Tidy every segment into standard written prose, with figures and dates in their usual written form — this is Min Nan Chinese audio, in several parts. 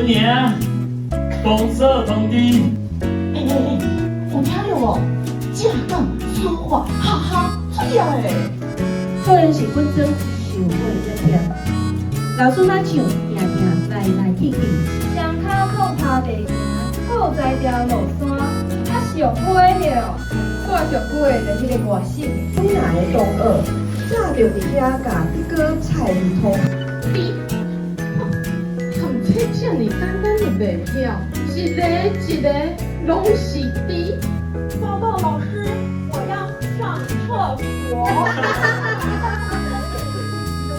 名公所通知。欸欸欸，有聽著無？正港說話，哈哈，水啊欸！雖然是本身受過一忝，老孫仔唱，定定來來去去。雙跤控頭地行，顧才調落山，啊上尾了，看上久的就彼个外省的。阮若的同學早就佇遐共德國菜兒通。你，含這遮爾簡單就袂曉，一个一个攏是豬。報告老師，我要上廁所。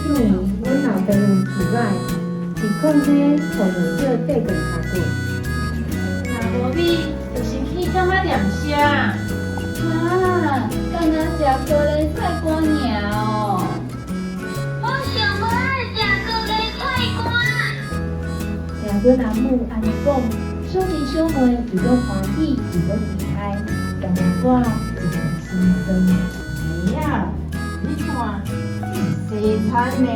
彼年，阮老爸有意外，是講這互用做短棍跤骨。若無米，就是去柑仔店食。啊，敢若食高麗菜乾爾哦。我上無愛食高麗菜乾。聽阮阿母按呢講，小弟小妹又閣歡喜又閣期待，共我一個心酸。哎呀，你看，這是西餐呢，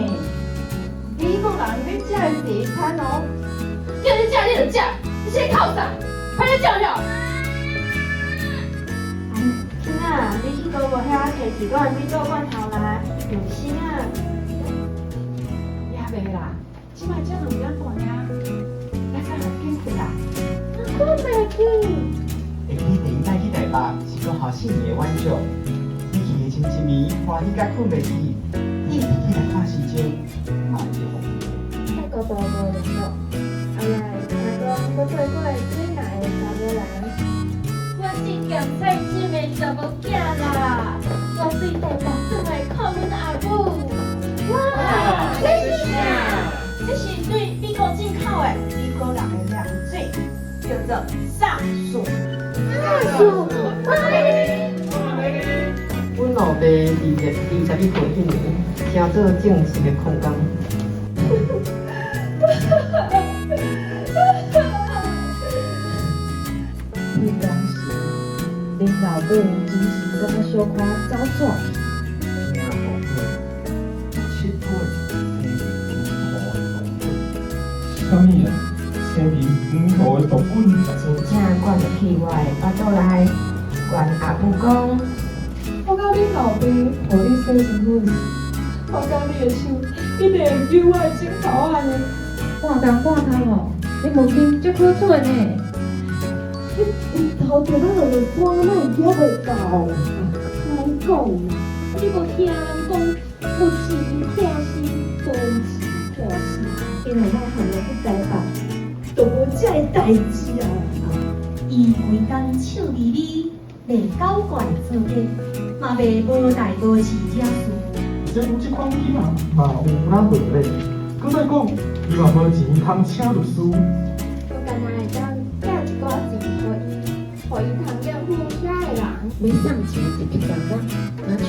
美國人咧食的西餐哦。叫你食你就食，你是咧哭啥？快點食了。囡仔，你去購物遐提一罐米糕罐頭來，用心啊。也袂啦，這擺才兩點半爾，咱較緊困啦。困袂去。會記第一擺去台北是閣予四年的晚上，你去的前一暝歡喜甲睏袂去，你會起來看時鐘，嘛會予。泰國部無聯絡，後來聽講閣做過水來的查某人。我是鹹菜汁的查某囝啦，我對台北轉來看阮阿母。哇，這是啥？這是對美國進口的美國人的涼水，叫做薩樹。薩樹，阮老爸21歲彼年，成做正式的礦工。彼當時，恁老母真是感覺小可走煞去。聽講過，七月生佇雲塗的毒粉。啥物啊？生佇雲塗的毒粉。真正灌入去我的腹肚內，阮阿母講。我甲恁老爸予你洗身軀時，我感覺你的手一定會揪我的枕頭仔呢。半工半工哦，你毛巾足好出的呢。你頭掉到落山，哪會舉袂到？莫講啦，你無聽人講，有錢看心，無錢看心。因為咱含落去台北，就無這个代誌啊。伊規工笑眯眯，袂搞怪做伙，嘛袂無代無誌惹事。這有這款囡仔嘛有哪無咧？閣再講，伊嘛無錢通請律師。我敢若會當寄一寡錢予伊，予伊通應付遐个人。欲送錢一彼工仔，若像